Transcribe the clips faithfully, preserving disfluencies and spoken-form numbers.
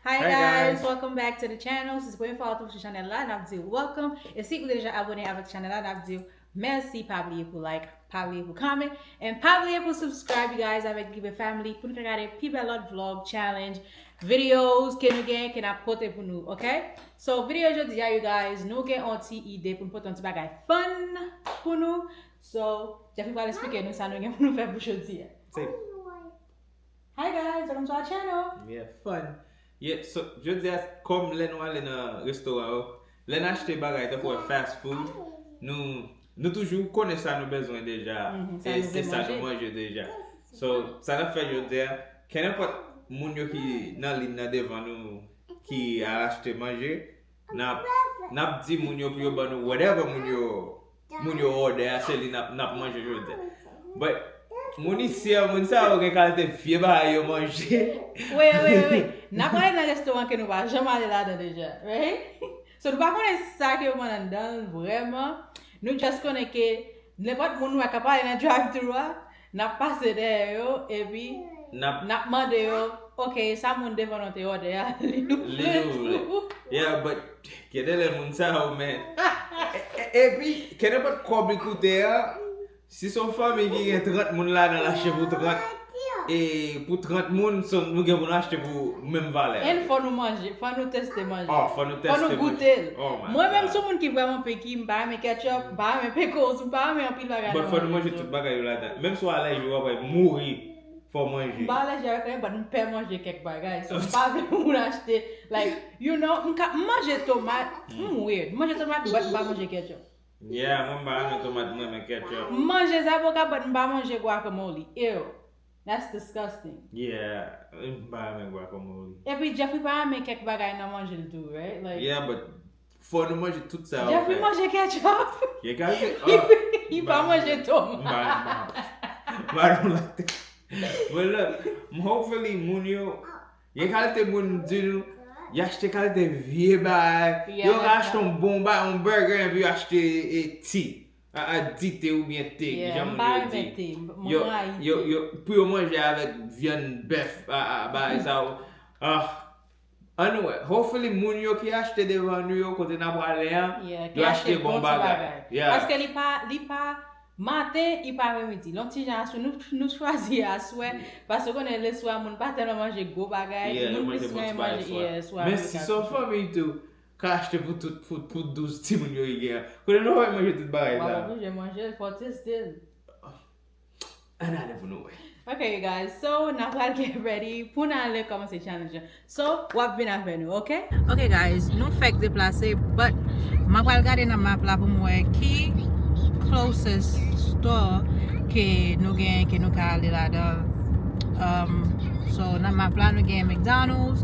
Hi guys, welcome back to the channel. Si se premye fwa w tonbe sou chanèl la, n ap di w welcome. E si ou deja abone avèk chanèl la, n ap di w mèsi. Pa bliye pou like, pa bliye pou comment, and pa bliye pou subscribe, you guys, avèk Give It Family pou nou ka gade pi bèl lòt vlog, challenge, videos ke nou gen, ke n ap pote pou nou, ok? So, videyo jodi a, you guys, nou gen yon ti ide pou nou pote yon ti bagay fun pou nou. So, Jeffrey pral eksplike nou sa nou gen pou nou fè pou jodi a. Hi guys, welcome to our channel. Yeah, fun. Yeah, so, jodi a, kòm lè nou ale nan restoran yo, lè n achte bagay tankou fast food, nou nou toujou konnen sa nou bezwen deja, e se sa nou manje deja. So, sa n ap fè jodi a, kenenpòt moun yo ki nan liy nan devan nou ki al achte manje, n ap n ap di moun yo pou yo ban nou whatever moun yo moun yo order a, se li n ap n ap manje jodi a. But moun isi a, moun sa yo gen kalite vye bagay yo manje. Wait, wait, wait. N ap ale nan restoran ke nou pa janm ale ladan deja, right? So nou pa konnen sa ke yo vann anndan l vrèman. Nou just konnen ke nenpòt moun nou wè k ap ale nan drive thru a, n ap pase dèyè yo epi n ap mande yo, ok, sa moun devan nou te order a, li nou vle tou. Yeah, but gen de lè moun sa yo, man. Epi kenenpòt kòb li koute a, si se yon fanmi ki gen trant moun ladan l, achte pou trant e pou trant moun, so nou gen pou nou achte pou menm valè a. And fò nou manje, fò nou teste manje. Oh, fò nou teste manje. Fò nou goute l. Mwen menm se yon moun ki vrèman piki, m pa renmen ketchup, m pa renmen pickles, m pa renmen anpil bagay nan manje. But fò nou manje tout bagay yo ladan. Menm si w alèji, w ap mouri, fò w manje. M pa alèji avèk anyen, but m pè manje kèk bagay. So m pa vle moun achte, like, you know, m ka m manje tomat, m weird. M manje tomat, but m pa manje ketchup. Yeah, mwen m pa renmen tomat, m renmen ketchup. M manje zaboka, but m pa manje guacamole. Ew. That's disgusting. Yeah, m pa renmen guacamole. Epi Jeffrey pa renmen kèk bagay nan manje l tou, right? Like, yeah, but fò nou manje tout sa yo. Jeffrey manje ketchup. Ye kalite. Li pa manje tomat. M pa renmen late. But look, hopefully moun yo Gen kalite moun m di nou, y achte kalite vye bagay. Yo ka achte yon bon bagay, yon burger, epi yo achte e, ti. A, a, dite oubyen te, ki jan moun yo di. Yo, yo, yo, pou yo manje avèk vyann bèf, a, a, bagay sa yo. Ah. Anyway, hopefully moun yo ki achte devan nou yo, kote n ap prale an, yo achte bon bagay. Yeah. Paske li pa, li pa Maten epi apremidi, yon ti jan aswè, nou, nou chwazi aswè, paske w konnen leswa moun pa tèlman manje gwo bagay, moun plis renmen manje, yeah, swa. Men si se yon fanmi tou, ka achte pou tout, pou, pou douz timoun yo gen an. Kote nou fè manje tout bagay sa. W ap oblije manje l, fò w teste l. Ann ale pou nou wè. Ok, you guys, so n a pral get ready pou n ale kòmanse challenge lan. So, w ap vin avè nou, ok? Ok, guys, nou fèk deplase, but m ap pral gade nan map la pou m wè ki closest store ke nou gen, ke nou ka ale ladan. Um, so, nan map la, nou gen McDonald's,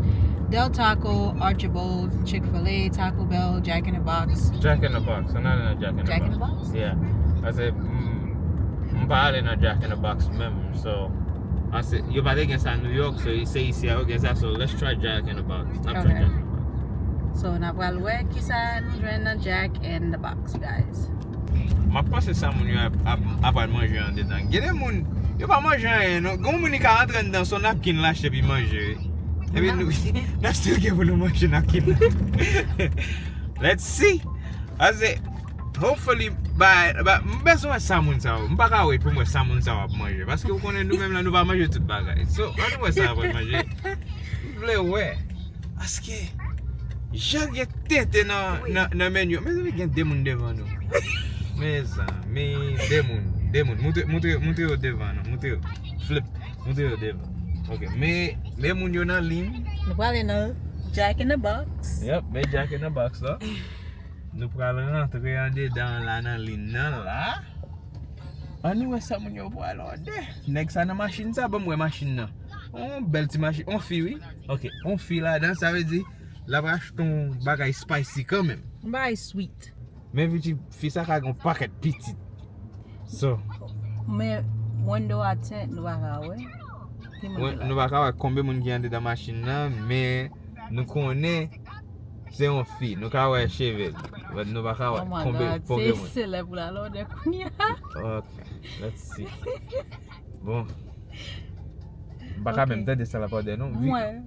Del Taco, Archibald's, Chick-fil-A, Taco Bell, Jack in the Box. Jack in the Box, ann ale nan Jack in the Box. Jack in the Box? Yeah. Paske, mm, M pa ale nan Jack in the Box menm, so, ase, yo pa te gen sa New York, so se isi a yo gen sa, so let's try Jack in the Box. N ap try Jack in the Box. So, n ap pral wè kisa nou jwenn nan Jack in the Box, you guys. M ap panse sa moun yo ap, ap, ap al manje andedan. Gen de moun, yo pa manje anyen, non. Gen moun ki ka antre anndan, se yon napkin l achte epi manje. Epi nou, n ap still gen pou nou manje napkin nan. Let's see. Ase, hopefully, ba, ba, m bezwen wè sa moun sa yo. M pa ka wait pou m wè sa moun sa yo ap manje. Paske ou konnen nou menm la, nou pa manje tout bagay. So, ann wè sa yo ap manje. M vle wè. Paske, jan gen tenten nan, nan, nan menu. Mezanmi, gen de moun devan nou. Mezanmi, de moun. De moun. Montre, montre, montre yo devan nou. Montre yo. Flip. Montre yo devan. Ok, men, men moun yo nan liy. Nou prale nan Jack in the Box. Yep, men Jack in the Box la. Nou pral rantre andedan la nan liy nan la. Ann wè sa moun yo pral òdè. Nèg sa nan machin sa, ban m wè machin nan. On bèl ti machin, on fi wi. Ok, on fi ladan, sa vle di l ap achte yon bagay spicy kanmenm. Yon bagay sweet. Men viti fi sa ka gen yon pakèt pitit. So. Men window a tint, nou pa ka wè. Nou pa ka wè konbyen moun ki andedan machin nan, men nou konnen se yon fi. Nou ka wè cheve l. But nou pa ka wè konbyen, konbyen moun. Se lè pou l al òdè kounye a. Ok, let's see. Bon. M pa ka menm tande sa la pa de non. Mwen.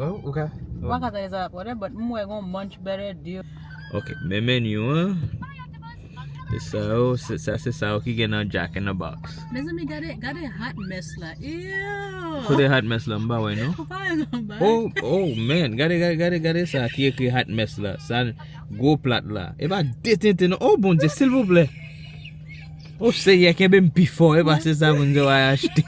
Oh, ou ka? M pa ka tande sa la pa de, but m wè gon much better deal. Ok, men menu an. E sa yo, se- sa se sa yo ki gen nan Jack in the Box. Mezanmi, gade, gade hot mess la. Ew. Kote hot mess la, m pa wè non. Ou pa wè non, bag. Oh, oh man, gade, gade, gade, gade sa ki ekri hot mess la. Sa gwo plat la. E pa de tenten non. Oh Bondye, silvouplè. Oh Seyè, kenbe m pi fò, e pa se sa moun yo va achte.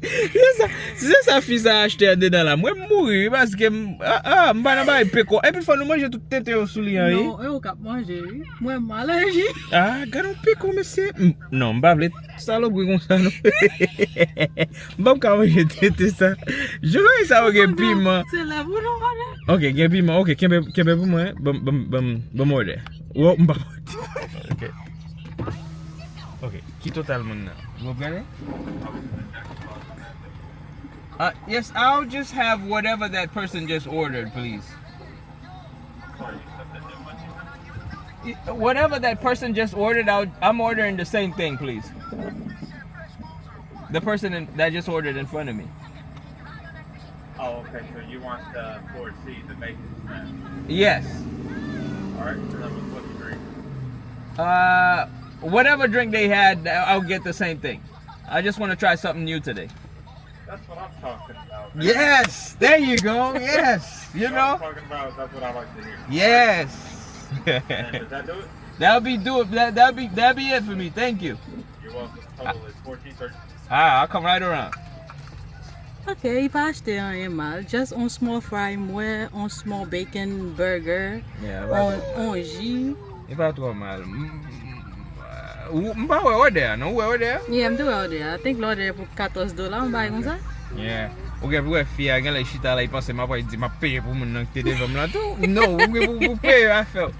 Se sa, se sa fi sa achte andedan la. Mwen m mouri, wi, paske m, ah, ah, m pa nan bagay peko. Epi fò nou manje tout tenten yo sou li an, wi. Non, e ou k ap manje, wi. Mwen m alèji. Ah, gade yon peko, mesye. M- Non, m pa vle salopri konsa, non. M p ap ka manje tenten sa. Jan sa yo gen piman. Se la pou nou manje. Ok, gen piman. Ok, kenbe, kenbe pou mwen. Ban m, ban m, ban m, ban m òdè. Wow, m pa. Ok. Ok, ki total moun nan? Ou ap gade? Uh, yes, I'll just have whatever that person just ordered, please. Whatever that person just ordered, I'll, I'm ordering the same thing, please. The person in, that just ordered in front of me. Oh, okay. So you want the four C, the bacon snack? Yes. All right. So that was what the drink? Uh, whatever drink they had, I'll get the same thing. I just want to try something new today. That's what I'm talking about. Yes, there you go. Yes, you That's what I'm know. talking about. That's what I like to hear. Yes. And does that do it? That'll be do it. That that'll be that'll be it for me. Thank you. You're welcome. Total is fourteen thirty. Ah, I'll come right around. Ok, li pa achte anyen mal. Just on small fry, mwen, on small bacon burger, Yeah, on, on ji. E pa twò mal. M- m- ou- M pa wè òdè a, non? Ou wè òdè a? Yeah, m te wè òdè a. I think lòdè pou katòz dola, yon bagay konsa. Yeah. Ou gen pou wè fi a gen lè chita la, li panse m ap di m ap peye pou moun nan ki te devan m lan tou. No, ou gen pou, pou peye afè w.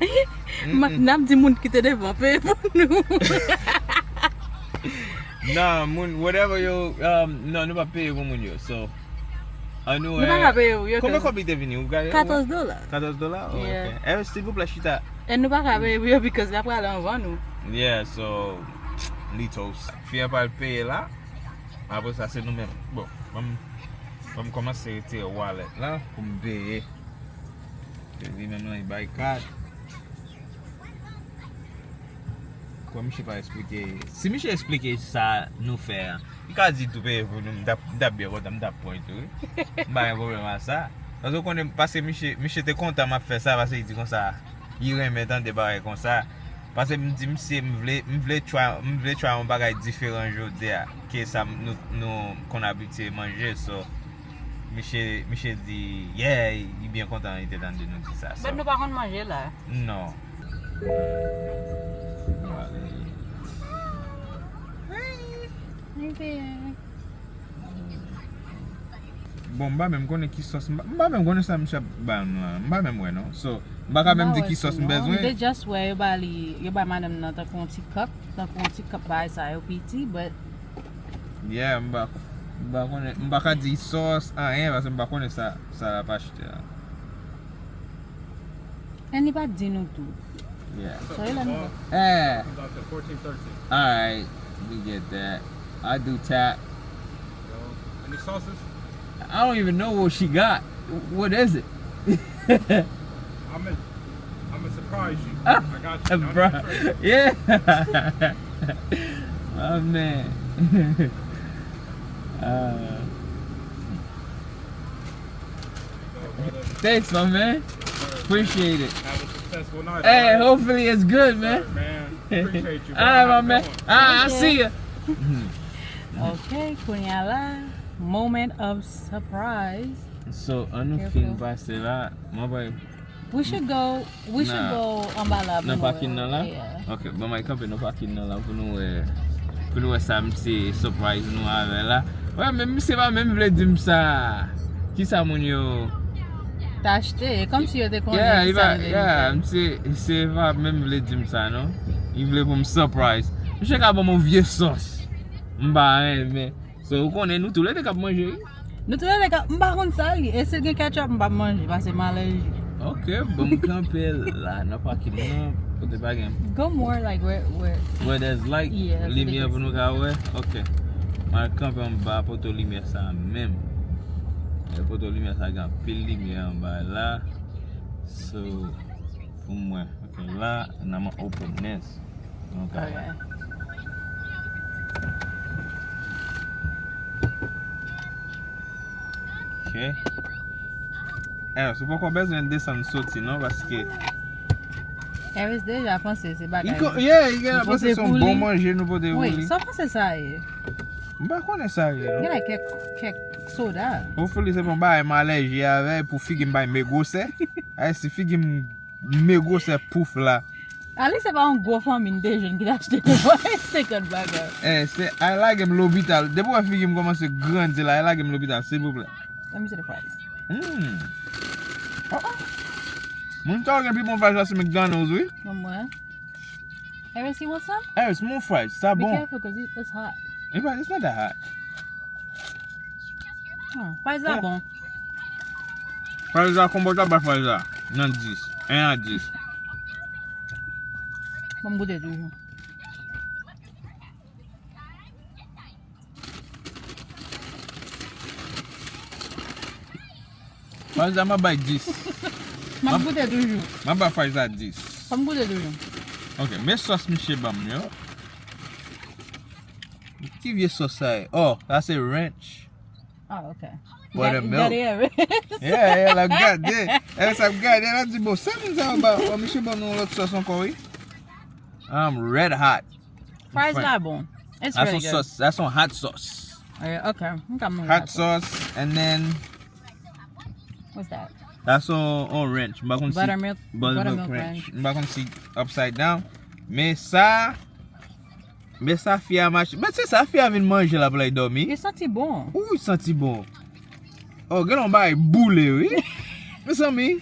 Ma- N ap di moun ki te devan peye pou nou. Nan, moun, whatever yo, um, non, nou pa peye pou moun yo, so. An nou, Nou pa ka peye pou yo. Konbyen kòb li te vini? Ou gade? Katòz dola. Katòz dola? Oh, Yeah. Ok. Eh, silvouplè, chita. E nou pa ka peye pou yo because y ap prale anvan nou. Yeah, so, li toast. Fi an pral peye la. Apre sa, se nou menm. Bon, ban m, ban m kòmanse retire wallet la pou m peye. Se li menm lan, li bay kat. Kwa misye pa eksplike. Si misye eksplike sa nou fè an, li ka di tou peye pou nou, m t ap, m t ap byen kontan, m t ap pran tou, wi. M pa gen pwoblèm a sa. Paske ou konnen, paske misye, misye te kontan m ap fè sa, paske li di konsa, li renmen tande bagay konsa. Paske m di misye, m vle, m vle try, m vle try yon bagay diferan jodi a, ke sa m- nou, nou konn abitye manje, so, misye, misye di, yeah, li byen kontan li te tande nou di sa, so. But nou pa konn manje la. Non. Bon, m pa menm konnen ki sòs, m pa- m pa menm konnen sa misye ap ba nou an. M pa menm wè non. So, m pa ka menm di ki sòs m bezwen. They just wè yo ba li, yo ba madanm nan tankou yon ti cup, tankou yon ti cup bagay sa yo piti, but Yeah, m pa, m pa konnen, m pa ka di sòs, anyen, paske m pa konnen sa, sa l ap achte a. And li pa di nou tou. Yeah. So, e la nou Eh, About the fourteen thirteen. Alright, we get that. I do tap. Any sauces? I don't even know what she got. What is it? I'm gonna, I'm gonna surprise you. I got you. Don't Bro. even trip. Yeah. My man. uh, So, brother, thanks, my man. Appreciate it. have a successful night. Hey, All right? hopefully it's good, man. Sir, man. Appreciate you. All right, my Have a man. good one. Ah, I see ya. Ok, kounye a la, moment of surprise. So, an nou fin pase la, mwen pa We should go, we should Nah. Go anba la. Nan pakin nan la? Yeah. Ok, bon, mwen kanpe nan pakin nan la pou nou wè, pou nou wè sa misye surprise nou avè la. Wè, men misye pa menm vle di m sa. Kisa moun yo T achte, e kòmsi yo te konnen Yeah, li kisa pa, yo te yeah, fè. misye, misye pa menm vle di m sa, non. Li vle pou m surprise. Misye ka ban m yon vye sòs. M pa renmen. So, ou konnen nou tou lè de k ap manje, wi. Nou tou lè de ka, m pa konn sa li. E si l gen ketchup, m p ap manje, paske m alèji. Ok, bon, m kanpe la, nan pakin nan, kote pa gen. Go more like where, where. Where there's light, Yeah, limyè kote pou nou ka wè. Ok. Mwen kanpe anba poto limyè sa menm. E poto limyè sa gen anpil limyè anba la. So, pou mwen, ok, la, nan mwen open this. Ok. Ok. Eh, ou poko bezwen desann soti non, paske Harris deja panse se bagay. Yeah, li gen panse se yon bon manje nou pote pou li. Wi, sa panse sa ye? M pa konnen sa ye non. Gen la kèk, kèk soda. Hopefully se pa yon bagay m alèji avè pou figi m bay me gwosè. Ay, si figi m me gwosè pouf la. Ali se pa yon gwo fanmi n te jwenn ki t achte senkant bagay. Eh, se, ay lage m lopital. Depi w wè figi m kòmanse grandi la, ay lage m lopital, silvouplè. Let me see the price. Hmm. Oh, oh. Moun sa yo gen pi bon fries la se McDonald's, wi. Mwen, mwen. Ever see what's up? Ever see more fries. Sa bon. Be careful, 'cause it, it's hot. It's not that hot. Hmm, fries la bon. Fries la, konbòt la ba fries la. Nan dis. En a dis. Bon, m goute toujou. Fries la, m ap bay dis. M ap goute toujou. M ap bay fries la dis. M ap goute toujou. Ok, men sòs misye ban m yo. Ki vye sòs sa ye? Oh, sa se ranch. Ah, ok. Buttermilk. Gade, gade, Eris. Yeah, yeah, la gade. Eris ap gade, la di, bon, sa moun sa yo ba, oh, misye ban nou lòt sòs ankò, wi. Um, red hot. Fries la bon. It's really good. That's on sauce. That's on hot sauce. Eh, ok. M ka manje hot sauce, and then what's that? That's on, on ranch. M pa konn si buttermilk, buttermilk ranch. M pa konn si upside down. Men sa, men sa fi a mache. Men se sa fi a vin manje la pou l al dòmi. Li santi bon. Ou santi bon. Oh, gen yon bagay boule, wi. Mezanmi.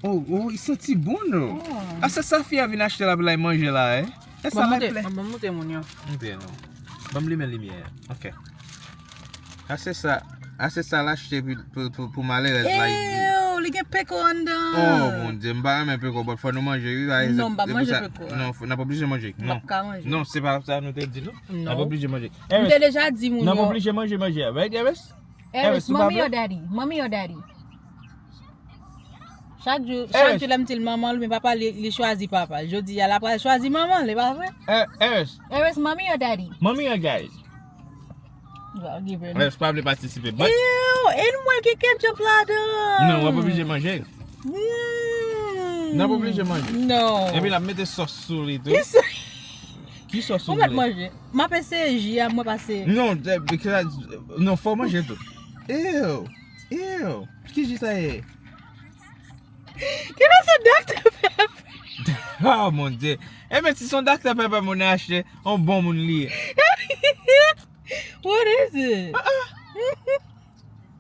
Oh, oh, li santi bon, non? Oh. A, se sa fi a vin achte la pou l al manje la, eh? E sa la plè. Ban m montre moun yo. Montre non. Ban m limen limyè a. Ok. A, se sa. A, se sa l achte pou, pou, pou, pou malerèz la. Ew, li gen peko anndan. Oh, Bondye, m pa renmen peko, but fò nou manje, wi. Non, m pa manje peko. Non, n ap oblije manje. Non. M pa ka manje. Non, se pa sa nou te di, non. Non. N ap oblije manje. M te deja di moun yo. N ap oblije manje, manje. Right, Eris? Eris, mommy or daddy? Mommy or daddy? Chak jou, chak jou lè m di l manman l oubyen papa l, li, li chwazi papa l. Jodi a, l ap pral chwazi manman l, e pa vre? Eris. Eris, mommy or daddy? Mommy or daddy? Eris pa vle patisipe, but ew, e m wè gen ketchup ladan. Non, w ap oblije manje. N ap oblije manje. Non. Epi l ap mete sòs sou li tou. Ki sòs? Ki sòs ou vle? Ou mèt manje. M ap eseye ji a, mwen pase. Non, because, non, fò w manje tou. Ew. Ew, ki ji sa ye? Ki nan se Doctor Pepper? Oh, mon Dieu. Ebyen, si se yon Doctor Pepper moun nan achte, yon bon moun li ye. What is it? Ah, ah.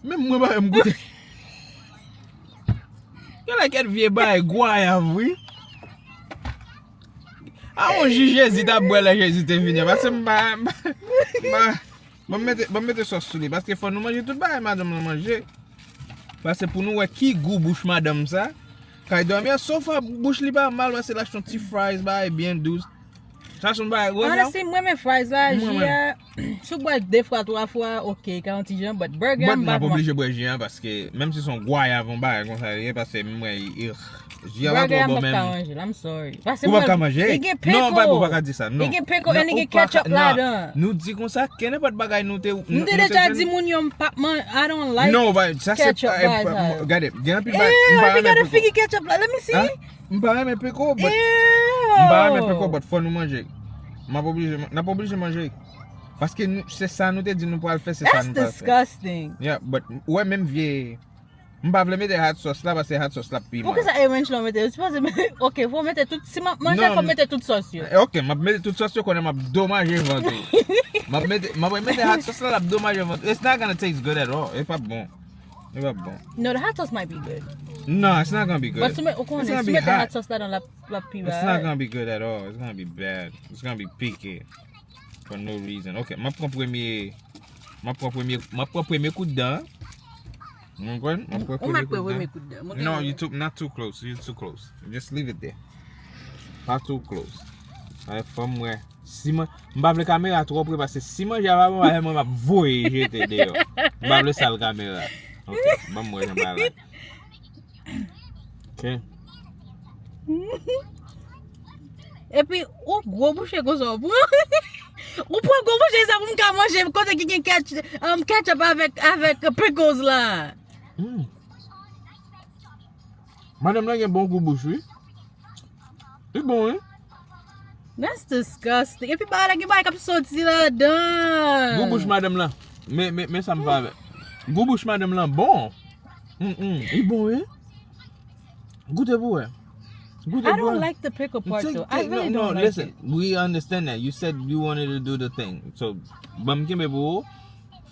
Menm mwen pa menm goute. Gen la kèk vye bagay gwayav, wi. A yon ji Jezi t ap bwè lè Jezi te vini an, paske m pa, m pa, m pa, ban m mete, ban m mete sòs sou li, paske fò nou manje tout bagay madanm lan manje. Paske pou nou wè ki gou bouch madanm sa. Kay dòmi an, so far bouch li pa mal, paske l achte yon ti fries, bagay byen dous. Sa se yon bagay, wè non? Honestly, m renmen fries la, ji a, si w bwè l de fwa, twa fwa, ok, ka yon ti jan, but burger, m pa pran. But n ap oblije bwè ji a, paske menm si se yon gwayav, yon bagay konsa li ye, paske m wè, ji a pa twò bon menm. Burger, m p ap ka manje l, I'm sorry. Ou p ap ka manje? Li gen peko. Non, ou pa ka di sa, non. Li gen peko, and li gen ketchup ladan. Nou di konsa, ke nenpòt bagay nou te, m te deja di moun yo m p ap man, I don't like ketchup bagay sa yo. Gade, gen anpil bagay, m pa renmen peko. Ew, gade figi ketchup la, let me see. M pa renmen peko, but, m pa renmen peko, but fò nou manje. M ap oblije, n ap oblije manje. Paske nou, se sa nou te di nou pral fè, se sa nou pral fè. That's disgusting. Yeah, but, ou wè menm vye, m pa vle mete hot sauce la, paske hot sauce la ap pi mal. Poukisa e ranch la w mete? Ou sipoze mete, ok, fò w mete tout, si m ap manje, fò m mete tout sòs yo. Eh, ok, m ap mete tout sòs yo, konnen m ap domaje vant ou. M ap mete, m ap mete hot sauce la, l ap domaje vant ou. It's not gonna taste good at all. E p ap bon. Li p ap bon. No, the hot sauce might be good. No, it's not gonna be good. But si w met, ou konnen, si w mete hot sauce ladan, l ap, l ap pi bad. It's not gonna be good at all. It's gonna be bad. It's gonna be picky. For no reason. Ok, m ap pran premye, m ap pran premye, m ap pran premye kout dan. Ou konprann? M ap pran premye kout dan. Ou mèt pran premye kout dan. No, you too, not too close. You too close. Just leave it there. Not too close. Alright, fò m wè. Si mwen, m pa vle kamera twò pre, paske si manje a pa bon, mwen m ap voye jete deyò. M pa vle sal kamera. Ok, ban m wè jan bagay la. Ok. Epi, ou gwo bouche konsa ou pran. Ou pran gwo bouche sa pou m ka manje kote ki gen ketch, um, ketchup avèk, avèk pickles la. Hmm. Madanm nan gen bon gou bouch, wi. Li bon, wi. That's disgusting. Epi bagay la gen bagay k ap soti ladan. Gou bouch madanm lan. Men, men, men sa m fè avè. Gou bouch madanm lan bon. Mm, mm. Li bon, wi. Goute pou wè. Goute I pou don't wè. Like the pickle part though. I really No, don't no, like listen. It. We understand that. You said you wanted to do the thing. So, ban m kenbe pou ou.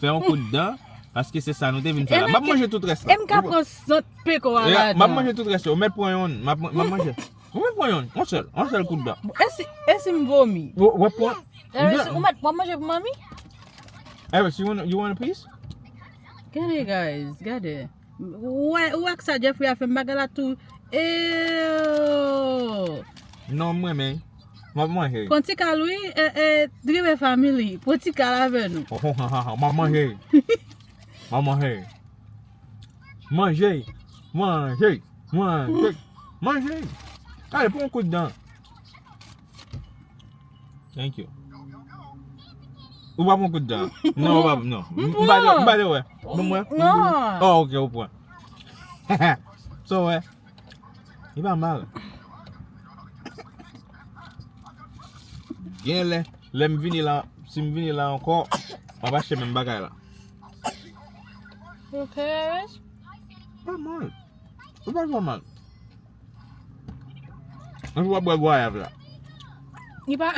Fè yon kout dan. Paske se sa nou te vin fè la. M ap manje tout rès la. E m ka pran sant pickle a ladan. M ap manje tout rès la. Ou mèt pran yon. M ap m ap manje. Ou mèt pran yon. Yon sèl. Yon sèl kout dan. E si, e si m vomi? Ou w ap pran. E si ou mèt, w ap manje pou manmi? Eris, you want, you want a piece? Gade, guys, gade. Ou wè, ou wè sa Jeffrey a fè m bagay la tou. Ew. Non, mwen, men. M ap manje. Pran ti kal, wi, e, e, Drive Family. Pran ti kal avè nou. Oh, oh, oh, oh, m ap manje. M ap manje. Manje. Manje. Manje. Manje. Gade, pran yon kout dan. Thank you. Ou pa pran kout dan. Non, ou pa, non. M pa de, m pa de wè. Bon, mwen. Non. Oh, ok, ou pran. So, wè. Li pa mal. Gen lè, lè m vini la, si m vini la ankò, m ap achte menm bagay la. Ok, Eris? Pa mal. Ou pa twò mal. Mwen w ap bwè gwayav la. Li pa,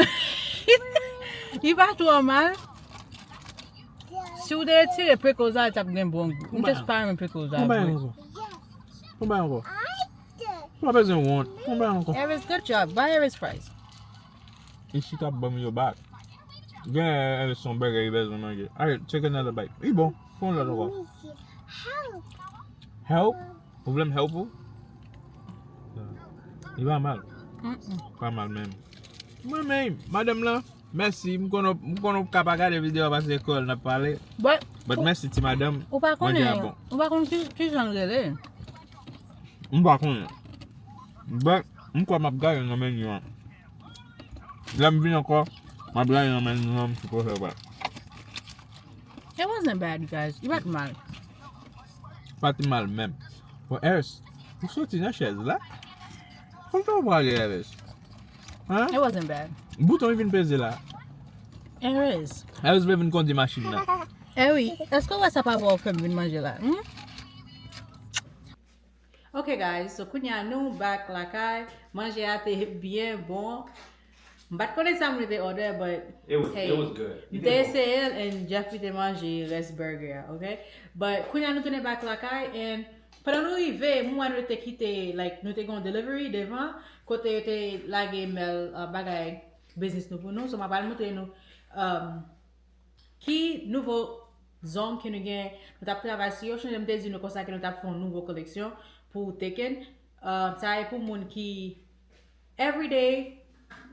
li pa twò mal. Si w te retire pickles la, li t ap gen bon gou. M just pa renmen pickles la. Konbyen Vre. Ankò? Konbyen ankò? Ou pa bezwen wont. Konbyen ankò? Eris, good job. Buy Eris fries. Ishi t ap ban m yo back. Gen Eris son bagay li bezwen manje. Alright, take another bite. Li bon. Fè yon lòt ankò. Help? Ou vle m help ou? Li pa mal. Mm-mm. Pa mal menm. Mwen menm, madanm lan, mèsi. M konnen, m konnen w ka pa gade videyo a paske kreyòl n ap pale. But, But mèsi ti madanm. Ou pa Manje a konnen, bon. Ou pa konn ki, ki jan l rele. M pa konnen. But, m kwè m ap gade nan meni an. Lè m vin ankò, m ap gade nan meni an, m sipozè wè. It wasn't bad, you guys. Li pa t mal. Pa t mal menm. Bon, Eris, ou soti nan chèz la? Kòman w prale, Eris? Hein? It wasn't bad. Bouton vin peze la. Eris. Eris vle vin kondi machin nan. Eh wi, èske w wè sa papa w fè m vin manje la? Hmm? Ok, guys, so kounye a nou back lakay. Manje a te byen bon. M pa t konnen sa moun te order, but It was, hey, it was good. m te eseye l and Jeffrey te manje rès burger a, ok? But kounye a nou tounen back lakay and pandan nou rive, m wè nou te kite, like, nou te gen yon delivery devan, kote yo te lage mèl, uh, bagay biznis nou pou nou. So, m ap al montre nou, um, ki nouvo zong ke nou gen, nou t ap travay sou yo. Chonje m te di nou konsa ke nou t ap fè yon nouvo koleksyon pou Taken. Uh, sa e pou moun ki everyday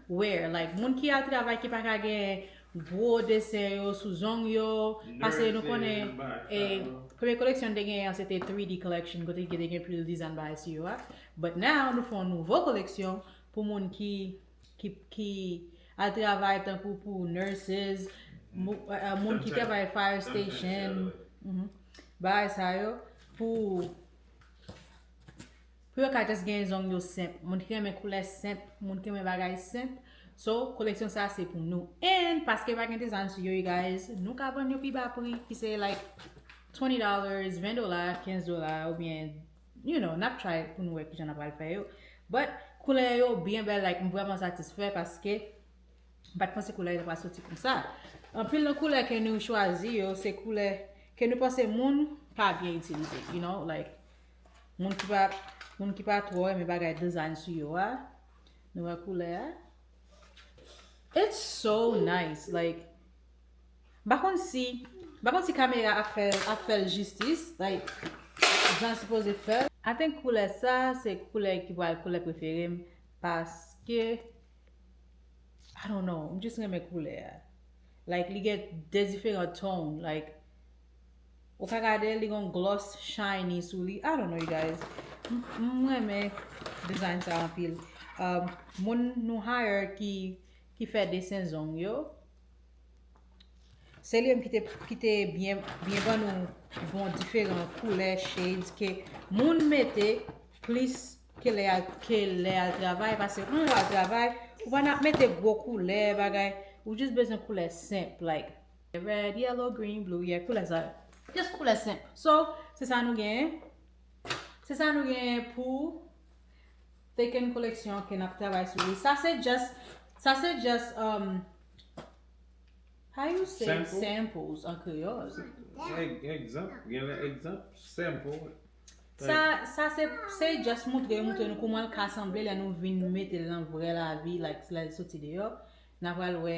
wear. Like, moun ki al travay ki pa ka gen gwo desen yo sou zong yo. Paske nou konnen, e, premye koleksyon nou te gen an, se te three D collection, kote ki te gen pil design bagay sou yo a. But now, nou fè yon nouvo koleksyon pou moun ki, ki, ki al travay tankou pou nurses, mou-, eh, eh, moun ki travay fire station, mhm, bagay sa yo, pou, pou yo ka just gen zong yo senp. Moun ki renmen koulè senp, moun ki renmen bagay senp. So, koleksyon sa se pou nou. And, paske pa gen design sou yo, you guys, nou ka vann yo pi ba pri, ki se, like, twenty dollars, ven dola, kenz dola, oubyen, you know, n ap try pou nou wè kijan n ap pral fè yo. But, koulè yo byen bèl, like, m vrèman satisfè paske m pa t panse koulè yo ta pral soti konsa. Anpil nan koulè ke nou chwazi yo, se koulè ke nou panse moun pa byen itilize, you know, like, moun ki pa, moun ki pa twò renmen bagay design sou yo a. Nou wè koulè a. It's so nice, like, m pa konn si, m pa konn si kamera ap fè, ap fè l jistis, like, jan l sipoze fè l. I think koulè sa, se koulè ki pral koulè prefere m, paske I don't know, m just renmen koulè a. Like, li gen de diferan tone. Like, ou ka gade, li gon gloss shiny sou li. I don't know, you guys. M renmen design sa anpil. Um, moun nou hire ki, ki fè desen zong yo, se li menm ki te, ki te byen, byen ban nou bon diferan koulè, shades ke moun mete plis ke lè al, ke lè al travay, paske moun al travay, ou pa nan mete gwo koulè, bagay, ou just bezwen koulè senp, like red, yellow, green, blue, yeah, koulè sa. Just koulè senp. So, se sa nou genyen. Se sa nou genyen pou Thicken koleksyon ke n ap travay sou li. Sa se just, sa se just, um, how you say samples an kreyòl? Egzanp, gen egzanp, sample. Sa, sa se, se just montre, montre nou kouman l ka sanble lè nou vin mete l nan vrè lavi, like, lè l soti deyò. N a pral wè,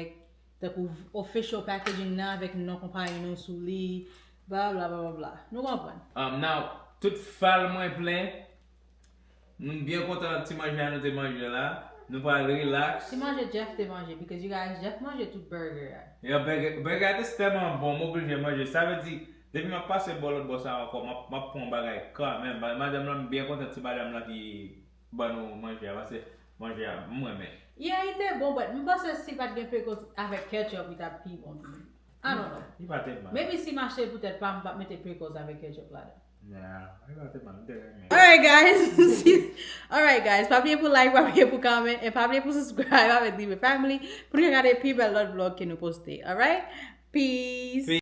tankou official packaging nan avèk non konpayi nou sou li, bla bla bla bla bla. Nou konprann? Um, now, tout fal mwen plen, nou byen kontan ti manje a nou te manje la. Nou pral relax. Ti manje Jeff te manje, because you guys, Jeff manje tout burger a. Yeah, burger, burger a te tèlman bon, m oblije manje. Sa vle di, depi m ap pase bò lòt bò sa ankò, m ap, m ap pran yon bagay kanmenm. Madanm lan, m byen kontan ti madanm lan ki ban nou manje a, paske manje a, m renmen. Yeah, li te bon, but m panse si l pa t gen pickles avèk ketchup, li t ap pi bon tou. I don't know. Li pa te mal. Maybe si m achte poutèt pa m, m p ap mete pickles avèk ketchup ladan. Nah, li pa te mal, m te renmen. Alright, guys. Alright, guys. Pa bliye pou like, pa bliye pou comment, and pa bliye pou subscribe avèk Diva Family pou nou gade pi bèl lòt vlog ke nou poste. Alright? Peace.